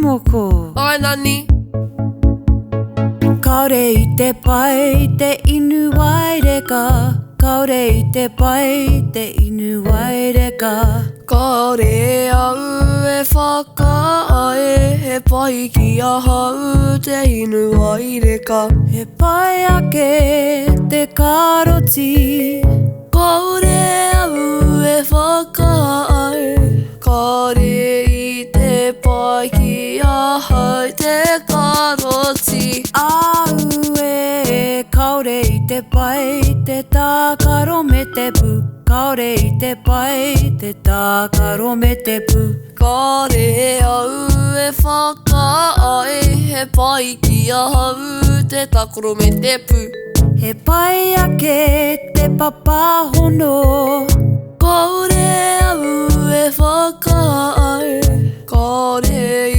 moko. Āe Nani. Kāore i te pai te inu waireka, kāore i te pai te inu waireka. Kāore au e whakaae he pai ki ahau te inu waireka. He pai ake te karoti. Kāore au e whakaae, kāore i te pai ki ahau te karoti. Auē, kāore i te pai te tākaro me te pū. Kāore i te pai te tākaro me te pū. Kāore au e whakaae he pai ki ahau te tākaro me te pū. He pai ake te papahono. Kāore au e whakaae, kāore.